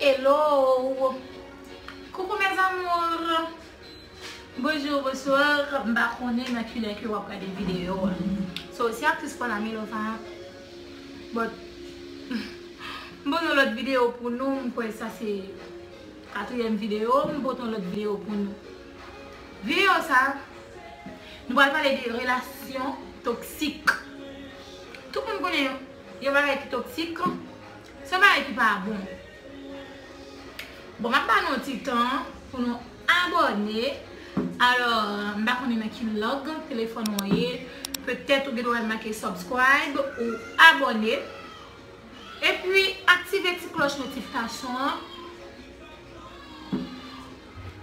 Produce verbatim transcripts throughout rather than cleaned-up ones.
Hello! Coucou mes amours! Bonjour, bonsoir. M pa konnen nan kilè ke w ap gade videyo a. So, se aktris Paula Milova. But, m pote yon lòt videyo pou nou. M kwè sa se katriyèm videyo. M pote yon lòt videyo pou nou. Videyo sa, nou pral pale de relasyon toksik. Tout moun konnen yon bagay ki toksik, se yon bagay ki pa bon. Bon, m ap ba nou yon ti tan pou nou abòne. Alò, m pa konnen nan ki lang telefòn ou ye. Petèt ou gen dwa make subscribe ou abòne. Epi, aktive ti klòch notifikasyon an.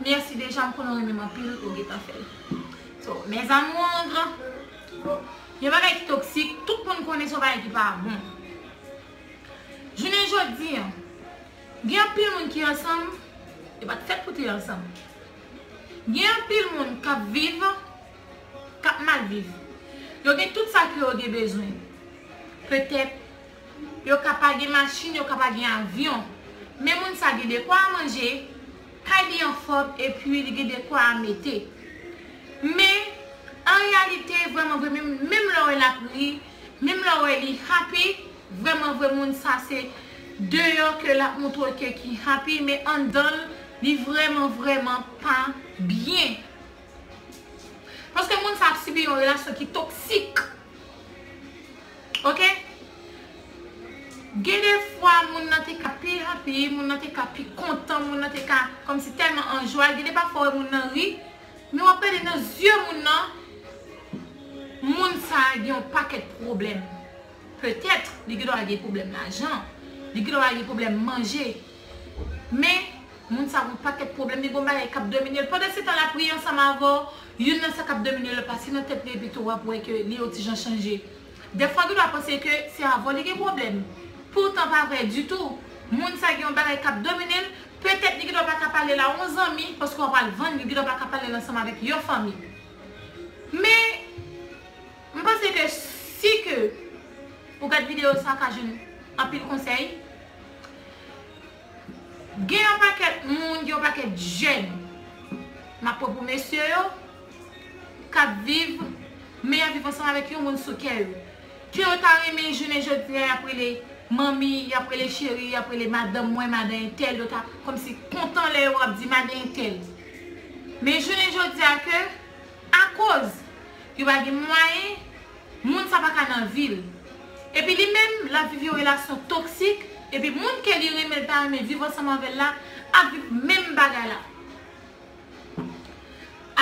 Mèsi deja, m konnen w renmen m anpil, ou gentan fè l. So, mes amours, yon bagay ki toksik, tout moun konnen se yon bagay ki pa bon. Jounen jodi a, gen anpil moun ki ansanm, yo pa t fèt pou te ansanm. Gen anpil moun k ap viv, k ap mal viv. Yo gen tout sa ke yo gen bezwen. Petèt, yo ka pa gen machin, yo ka pa gen avyon. Men moun sa gen dekwa a manje, kay li anfòm, epi li gen dekwa a mete. Men, an reyalite, vrèman vre, menm, menm lè w wè l ap ri, menm lè w wè li happy, vrèman vre, moun sa se deyò ke l ap montre w ke ki happy, men anndan l, li vrèman, vrèman pa byen. Paske moun sa ap sibi yon relasyon ki toksik. Oke? Gen de fwa, moun nan te ka pi happy, moun nan te ka pi kontan, moun nan te ka kòmsi tèlman an jwa. Gen de pafwa, w wè moun nan ri, men w ap gade nan zye moun nan, moun sa a gen yon pakèt pwoblèm. Petèt, li gen dwa gen pwoblèm lajan, li gen dwa gen pwoblèm manje. Men, moun sa gen yon pakèt pwoblèm, li gen yon bagay k ap domine l. Pandan se tan l ap ri ansanm avè w, youn nan sa k ap domine l la pase nan tèt li, epi tou w ap wè ke li yon ti jan chanje. Dèfwa, gen dwa panse ke se avè w li gen pwoblèm. Poutan, pa vre ditou. Moun sa gen yon bagay k ap domine l, petèt li gen dwa pa ka pale l a yon zanmi, paske w pral vann, li gen dwa pa ka pale l ansanm avèk yon fanmi. Men, m panse ke si ke ou gad videyo sa, w ka jwenn anpil konsèy. Gen yon pakèt moun, gen yon pakèt jèn, m ap pran pou mesye yo, k ap viv, men y ap viv ansanm avèk yon moun sou kè yo. Ke yo ta renmen jounen jodi a, y ap rele manmi, y ap rele cheri, y ap rele madanm mwen, madan entèl, yo ta kòmsi kontan lè yo ap di madan entèl. Men jounen jodi a ke, akoz yo pa gen mwayen, moun sa pa ka nan vi l. Epi li menm, l ap viv yon relasyon toksik, epi moun ke li renmen, l ta renmen viv ansanm avè l la, ap viv menm bagay la.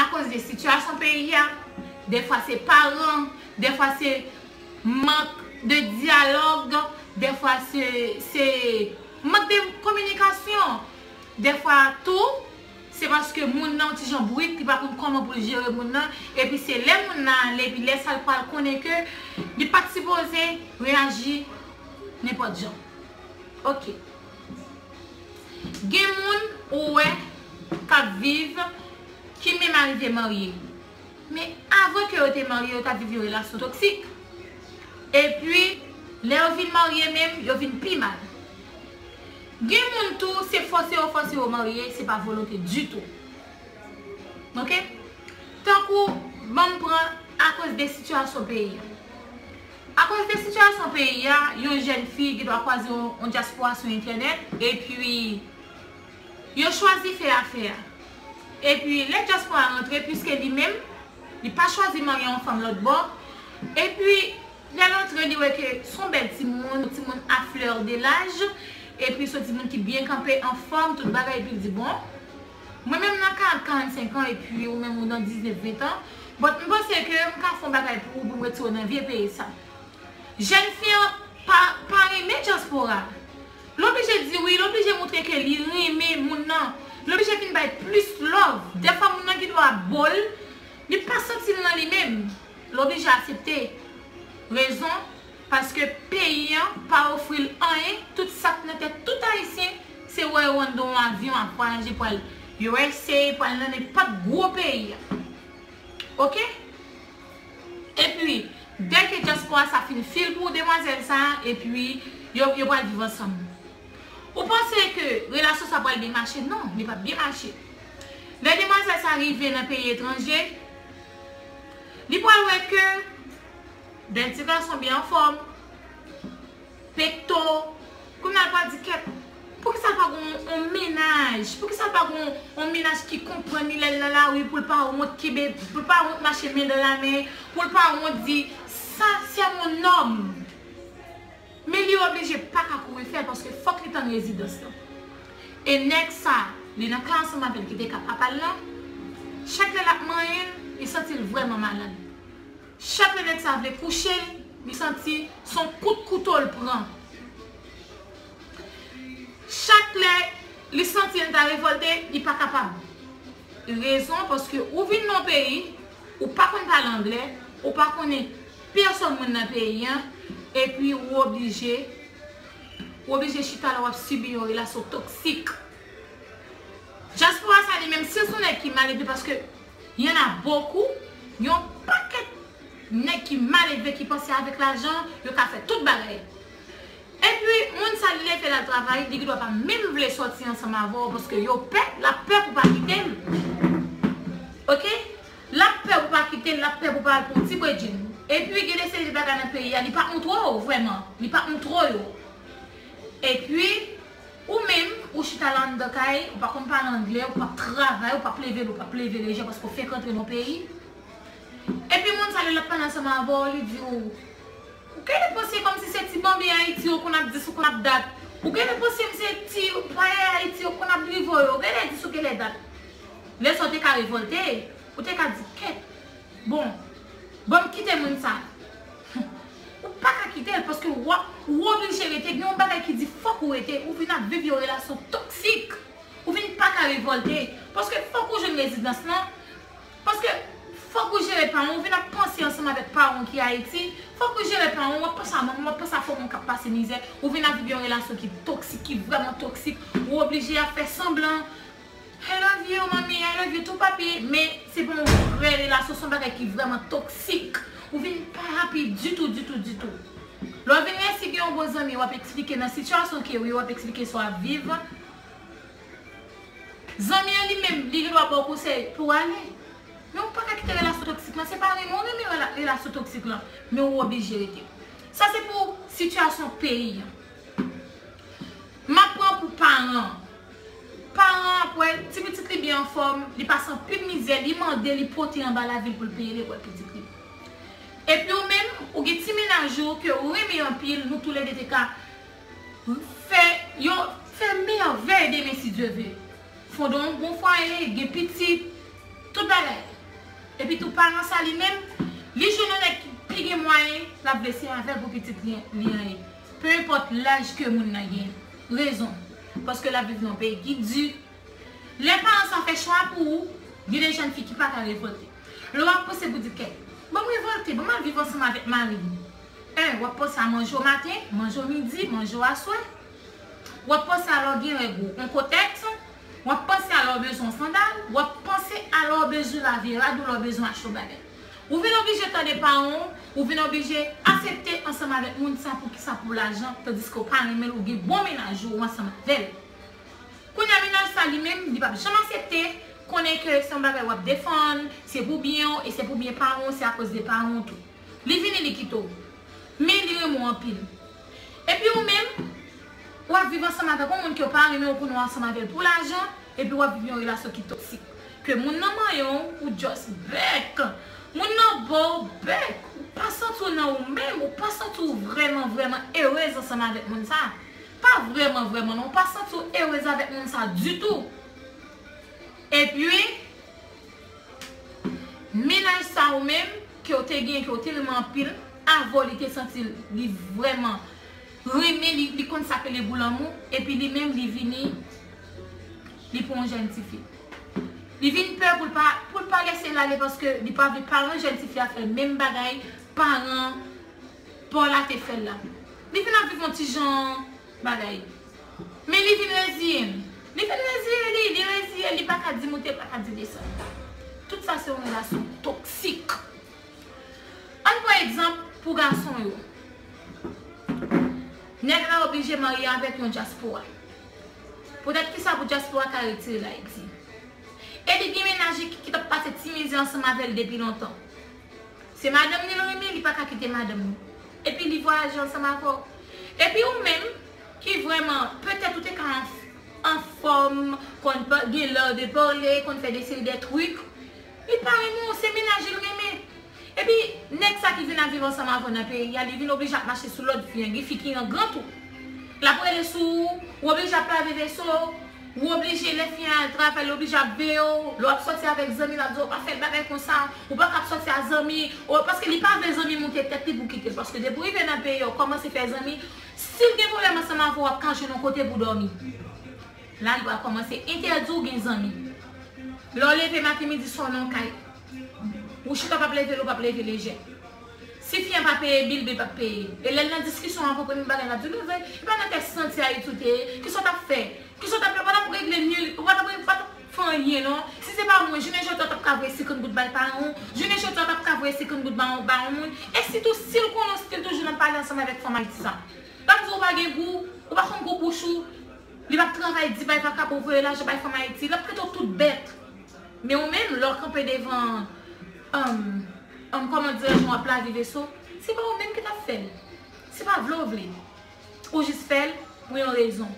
Akoz de sitiyasyon peyi a, dèfwa se paran, dèfwa se mank de dyalòg, dèfwa se, se mank de kominikasyon, dèfwa tou, se paske moun nan yon ti jan brit, li pa konn kòman pou l jere moun nan, epi se lè moun nan ale, epi lè sa l pral konnen ke li pa t sipoze reyaji nenpòt jan. Oke. Gen moun ou wè k ap viv, ki menm arive marye. Men avan ke yo te marye, yo t ap viv yon relasyon toksik. Epi, lè yo vin marye menm, yo vin pi mal. Gen moun tou, se fòse yo fòse yo marye, se pa volonte ditou. Oke? Tankou, ban m pran akoz de sitiyasyon peyi a. Akoz de sitiyasyon peyi a, yon jèn fi ki dwa kwaze yon, yon dyaspora sou entènèt, epi yo chwazi fè afè a. Epi, lè dyaspora a rantre, piske li menm, li pa chwazi marye yon fanm lòt bò, epi, lè l antre, li wè ke s on bèl timoun, timoun a fleur de l'âge, epi s on timoun ki byen kanpe, anfòm, tout bagay, epi l di, bon, mwen menm nan karant, karannsenk an, epi ou menm ou nan diznèf, ven an, but m panse ke m ka fè yon bagay pou ou, pou m retire w nan vye peyi sa. Jèn fi an pa, pa renmen dyaspora. L oblije di wi, l oblije montre ke li renmen moun nan. L oblije vin bay plis love. Dèfwa moun nan gen dwa bo l, li pa santi l nan li menm. L oblije aksepte. Rezon, paske peyi an pa ofri l anyen, tout sa k nan tèt tout Ayisyen, se wè yo anndan yon avyon ap vwayaje pral U S A, pral nan nenpòt gwo peyi a. Oke? Epi, dèke dyaspora sa fin fil pou demwazèl sa, epi yo, yo pral viv ansanm. Ou panse ke relasyon sa pral byen mache? Non, li p ap byen mache. Lè demwazèl sa rive nan peyi etranje, li pral wè ke bèl ti gason byen anfòm, pekto, kounye a l pral di kèt. Poukisa l pa gen yon, yon mennaj? Poukisa l pa gen yon, yon mennaj ki konprann li lè l nan lari, pou l pa wont kenbe, pou l pa wont mache men dan la men, pou l pa wont di, "Ça, c'est mon homme"? Men li oblije pa ka kouri fè l paske fòk li tann rezidans lan. E nèg sa, li nan kay ansanm avè l ki te ka papa l lan, chak lè l ap manyen l, li santi l vrèman malad. Chak lè nèg sa vle kouche l, li santi se yon kout kouto l pran. Chak lè li santi l ta revòlte, li pa kapab. Rezon, paske ou vin nan yon peyi, ou pa konn pale anglè, ou pa konnen pèsòn moun nan peyi an, epi ou oblije, ou oblije chita la w ap sibi yon relasyon toksik. Dyaspora sa li menm, si se yon nèg ki malelve, paske y en a bokou, yon pakèt nèg ki malelve ki panse avèk lajan, yo ka fè tout bagay. Epi, moun sa li leve l al travay, li gendwa pa menm vle sòti ansanm avè w, paske yo pè, l ap pè pou pa kite l. Oke? L ap pè pou pa kite l, l ap pè pou pa al pran yon ti bredjin. Epi, gen de seri de bagay nan peyi a, li pa montre w vrèman. Li pa montre w yo. Epi, ou menm, ou chita la anndan kay, ou pa konn pale anglè, ou p ap travay, ou p ap leve, ou p ap leve lejè paske w fenk rantre nan peyi. Epi moun sa lè l ap pale ansanm avè w, li di w, ou genlè panse kòmsi se ti banben Ayiti yo konn ap dis ou konn ap dat. Ou genlè panse m se ti payay Ayiti yo konn ap drive w yo. Ou genlè dis ou genlè dat. Lè sa w te ka revòlte, ou te ka di, kèt, bon, ban m kite moun sa. Ou pa ka kite l paske w ap, ou oblije rete. Gen yon bagay ki di fòk ou rete. Ou vin ap viv yon relasyon toksik. Ou vin pa ka revòlte. Paske fòk ou jwenn rezidans lan. Paske fòk ou jere paran w. Ou vin ap panse ansanm avèk paran w ki Ayiti. Fòk ou jere paran w. W ap panse a manman w, w ap panse a fanmi w k ap pase mizè. Ou vin ap viv yon relasyon ki toksik, ki vrèman toksik. Ou oblije ap fè sanblan. I love you, mommy, I love you too, papi. Men se pa yon vrè relasyon, se yon bagay ki vrèman toksik. Ou vin pa happy ditou, ditou, ditou. Lè w vin resi gen yon bon zanmi, w ap eksplike nan sitiyasyon ke w ye, w ap eksplike sa w ap viv. Zanmi an li menm, li gendwa ba w konsèy pou w ale. Men w pa ka kite relasyon toksik lan. Se pa renmen w renmen rela- relasyon toksik lan, men w oblije rete. Sa se pou sitiyasyon peyi an. M ap pran pou paran. Paran an ap wè ti pitit li byen anfòm, li pase anpil mizè, li mande, li pote anba lavi l pou l peye lekòl pitit li. Epi ou menm, ou gen ti mennaj ou ke ou renmen anpil, nou toulède te ka fè, yo fè mèvèy demen si Dye vle. Fonde yon bon fwaye, gen pitit, tout bagay. Epi tou paran sa li menm, li jwenn yon nèg ki pi gen mwayen, l ap vle se avè l pou pitit li, li an ye. Peu importe laj ke moun nan gen. Rezon. Paske l ap viv nan yon peyi ki di. Lè paran sa fè chwa pou ou, gen de jèn fi ki pa ka revòlte. Lè w ap panse pou di kèt, ban m revòlte, ban m al viv ansanm avèk mari m. En, w ap panse a manje w maten, manje w midi, manje w aswè. W ap panse a lè w gen règ ou, yon kotèks. W ap panse a lè w bezwen yon sandal. W ap panse a lè w bezwen lave rad ou, lè w bezwen achte yon bagay. Ou vin oblije tande paran w, ou vin oblije aksepte ansanm avèk moun sa poukisa pou lajan, tandiske w pa renmen l, ou gen bon mennaj ou, ou ansanm avè l. Kounye a mennaj sa li menm, li p ap janm aksepte, konnen ke se yon bagay w ap defann, se pou byen w, e se pou byen paran w, se akoz de paran w tou. Li vini, li kite w. Men li renmen w anpil. Epi ou menm, w ap viv ansanm avèk yon moun ke w pa renmen, ou konnen w ansanm avè l pou lajan, epi w ap viv yon relasyon ki toksik. Ke moun nan manyen w, ou just bèk. Moun nan ba w bèk. Ou pa santi w nan ou menm, ou pa santi w vrèman, vrèman erez ansanm avèk moun sa. Pa vrèman, vrèman non, ou pa santi w erez avèk moun sa ditou. Epi, mennaj sa ou menm, ke w te gen, ke w te renmen anpil, avè w li te santi li vrèman renmen, li, li konn sa ke le gou lanmou, epi li menm li vini, li pran yon jèn tifi. Li vin pè pou l pa, pou l pa lese l ale paske li pa vle paran jèn tifi a fè l menm bagay paran pa w la te fè l la. Li vin ap viv yon ti jan bagay. Men li vin reziye l. Li vin reziye li, li reziye l, li pa ka di moute, li pa ka di desann. Tout sa se yon relasyon toksik. Ann pran egzanp pou gason yo. Nèg la oblije marye avèk yon dyaspora. Poutèt kisa pou dyaspora ka retire l Ayiti? E li gen mennaj li ki, ki t ap pase ti mizè ansanm avè l depi lontan. Se madanm li l renmen, li pa ka kite madanm li. Epi li vwayaje ansanm avè w. Epi ou menm, ki vrèman, petèt ou te ka an, anfòm, konn pa, gen lè de pale, konn fè de seri de trik, li pa renmen w, se mennaj li l renmen. Epi, nèg sa ki vin ap viv ansanm avè w nan peyi a, li vin oblije ap mache sou lòd fi an. Gen fi ki an gran tou. L ap rele sou ou, ou oblije ap lave veso, ou oblije lè fi an al travay, li oblije ap veye w, lè w ap sòti avèk zanmi, l ap di w pa fè bagay konsa, ou pa ka ap sòti ak zanmi, ou, paske li pa vle zanmi moute tèt li pou kite l, paske depi w rive nan peyi a, ou kòmanse fè zanmi, si l gen pwoblèm ansanm avè w, w ap ka jwenn yon kote pou dòmi. La, li pral kòmanse entèdi w gen zanmi. Lè w leve maten, midi, swa w nan kay, ou chita, w p ap leve l, ou p ap leve lejè. Si fi an pa peye bil, bil p ap peye. E lè l nan diskisyon avè w, premye bagay l ap di w, nou vre, e pa nan kè santi Ayiti w te ye, kisa w t ap fè? Kisa w t ap fè? Ou pa t ap regle ni, ou pa t ap, pa t ap fè anyen, non. Si se pa mwen, jounen jodi a, w t ap ka voye senkant goud bay paran w, jounen jodi a, w t ap ka voye senkant goud ba yon, ba yon moun. E sitou, si l konnen w stil toujou nan pale ansanm avèk fanm Ayiti sa. L ap di w ou pa gen gou, ou pa konn gou bouch ou, li p ap travay di bay vakabon voye lajan bay fanm Ayiti, l ap trete w tout bèt. Men ou menm, lè w kanpe devan, um, um, kòman dirè w ap lave veso, se pa ou menm ki t ap fè l. Se pa vle w vle. Ou jis fè l pou yon rezon.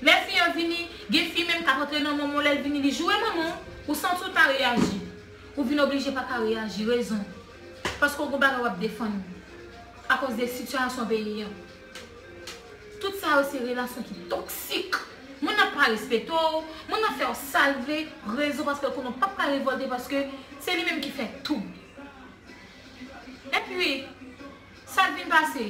Lè fi an vini, gen fi menm k ap antre nan manman w, lè l vini, li joure manman w, ou santi w ta reyaji. Ou vin oblije pa ka reyaji. Rezon. Paske w gon bagay w ap defann akoz de sitiyasyon peyi an. Tout sa yo se relasyon ki toksik. Moun nan pa respekte w, moun nan fè w sa l vle, rezon paske l konnen w p ap ka revòlte paske se li menm ki fè tou. Epi, sa k vin pase?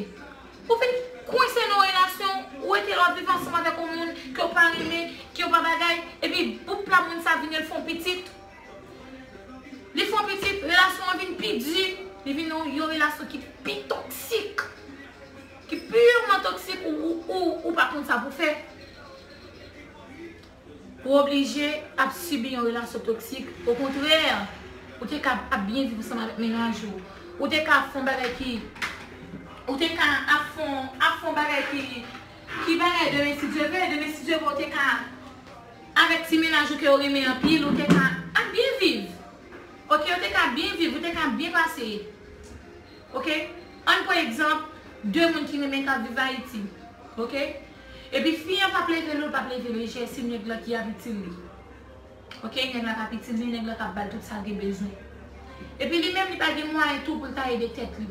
Ou vin kwense nan yon relasyon, ou rete la w ap viv ansanm avèk yon moun ke w pa renmen, ke w pa bagay, epi bout pla moun sa vini, l fè yon pitit. Li fè yon pitit, relasyon an vin pi di, li vin yon, yon relasyon ki pi toksik, ki pirman toksik, ou, ou, ou, ou pa konn sa pou fè. Ou oblije ap sibi yon relasyon toksik. Okontrè, ou te ka ap byen viv ansanm avèk mennaj ou. Ou te ka ap fè yon bagay ki, ou te ka ap fè yon, ap fè yon bagay ki, ki bagay demen si Dye vle, demen si Dye vle, ou te ka avèk ti mennaj ou ke w renmen anpil, ou te ka ap byen viv. Oke, ou te ka byen viv, ou te ka byen pase. Oke? Ann pran egzanp de moun ki renmen k ap viv Ayiti. Oke? Epi fi an p ap leve lo, l p ap leve lejè, se nèg la ki ap itil li. Oke? Nèg la k ap itil li, nèg la k ap ba l tout sa l gen bezwen. Epi li menm, li pa gen mwayen tou pou l ta ede tèt li.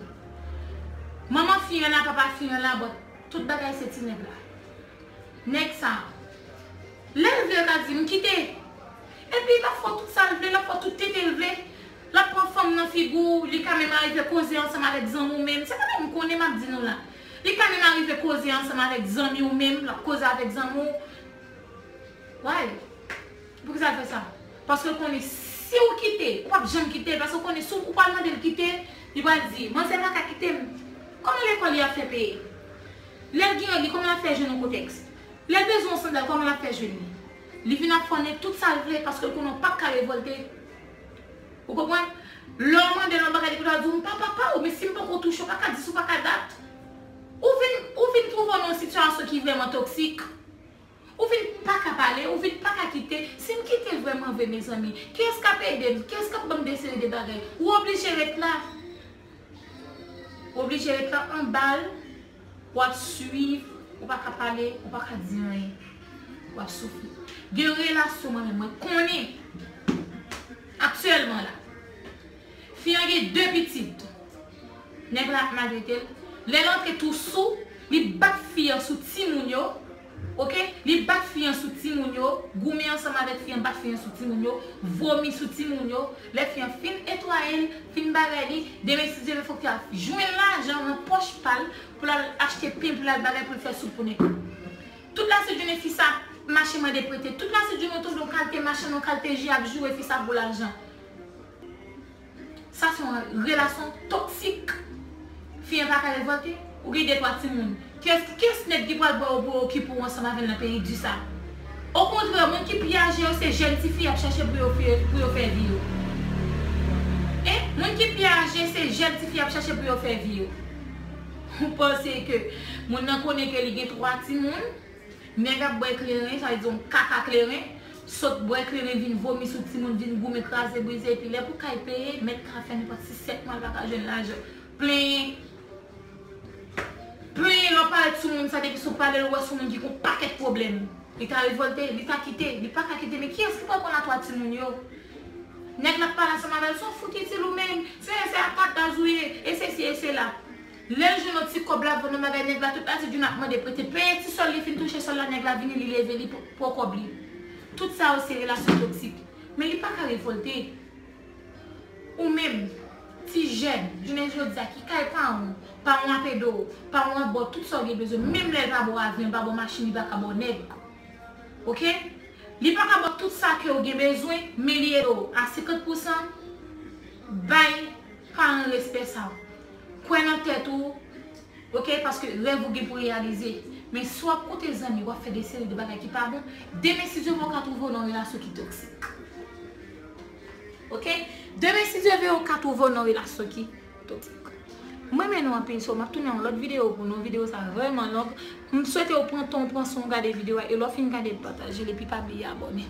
Manman fi an la, papa fi an la, bon, tout bagay se ti nèg la. Nèg sa, lè l vle, l ka di, "M kite." Epi l ap fè w tout sa l vle, l ap fè w tout tenten l vle. L ap pran fanm nan figi w, li ka menm arive koze ansanm avèk zanmi w menm. Se pa menm konnen m ap di nou la. Li ka menm arive koze ansanm avèk zanmi w menm, l ap koze avèk zanmi w. Why? Poukisa l fè sa? Paske l konnen si w kite, ou p ap janm kite l, paske w konnen si w pral mande l kite, li pral di, "Manzè pa ka kite m." Kòman lekòl li ap fè peye? Lè l gen règ li, kòman l ap fè jwenn yon kotèks? Lè l bezwen yon sandal, kòman l ap fè jwenn li? Li vin ap fònen tout sa l vle paske l konnen w p ap ka revòlte. Ou konprann? Lè w mande l yon bagay, li konn ap di w, "M pa papa w, men si m poko touche w, pa ka di sa, w pa ka dat." Ou vin, ou vin twouve w nan yon sitiyasyon ki vrèman toksik. Ou vin pa ka pale, ou vin pa ka kite. Si m kite l vrèman vre, mezanmi, kiyès k ap ede m? Kiyès k ap ban m de seri de bagay? Ou oblije ret la. Ou oblije ret la anba l, w ap swiv, ou pa ka pale, ou pa ka di anyen. W ap soufri. Gen relasyon mwen menm, mwen konnen aktyèlman la. Fi an gen de pitit. Nèg la ap maltrete l. Lè l antre tou sou, li bat fi an sou timoun yo. Oke? Li bat fi an sou timoun yo. Goumen ansanm avèk fi an, bat fi an sou timoun yo. Vomi sou timoun yo. Lè fi an fin netwaye l, fin bagay li, demen si Dye vle fòk li al jwenn lajan nan pòch pa l pou l al achte pen, pou l al bagay, pou l fè soup pou nèg la. Tout lasenjounen fi sa ap mache mande prete. Tout lasenjounen w tonbe yon kalte machann, yon kalte je ap joure fi sa pou lajan. Sa se yon relasyon toksik. Fi an pa ka revòlte. Ou gen de twa timoun. Kiyès, kiyès nèg ki pral ba w pou okipe w ansanm avè l nan peyi di sa? Okontrè, moun ki pi aje yo se jèn tifi y ap chache pou yo fè, pou yo fè vi yo. E moun ki pi aje se jèn tifi y ap chache pou yo fè vi yo. Ou panse ke moun nan konnen ke li gen twa timoun? Nèg ap bwè kleren, sa vle di yon kaka kleren, sot bwè kleren, vin vomi sou timoun, vin goumen, kraze, brize, epi lè pou kay peye, mèt ka fè nenpòt sis sèt mwa, l pa ka jwenn lajan. Plenyen. Plenyen lè w parèt sou moun sa, depi sou pale l, ou wè sou moun ki gon pakèt pwoblèm. Li ta revòlte, li ta kite, li pa ka kite, men kiyès ki pral pran latwa timoun yo? Nèg la ap pale ansanm avè l, se yon fout itil ou menm, se, se akataz ou ye, e sesi e sela. Lè l jwenn yon ti kòb la, vann yon bagay, nèg la tout latidjounen ap mande prete, peye ti sòl li fin touche sòl la, nèg la vini, li leve, li pran kòb li. Tout sa yo se relasyon toksik. Men li pa ka revòlte. Ou menm, ti jèn, jounen jodi a, ki kay paran w, paran w ap ede w, paran w ap ba w tout sa w gen bezwen, menm lè l pa ba w avyon, l pa ba w machin, li pa ka ba w nèg. Oke? Li pa ka ba w tout sa ke w gen bezwen, men li ede w a senkant pousan. Bay paran respè sa. Kwè nan tèt ou, oke? Paske rèv ou gen pou reyalize. Men si w ap koute zanmi, w ap fè de seri de bagay ki pa bon, demen si Dye vle w ka twouve w nan yon relasyon ki toksik. Oke? Demen si Dye vle w ka twouve w nan yon relasyon ki toksik. Mwen renmen nou anpil, so m ap tounen yon lòt videyo pou nou. Videyo sa vrèman long. M swete w pran tan w pran swen w gade videyo a, e lè w fin gade, pataje l epi pa bliye abòne.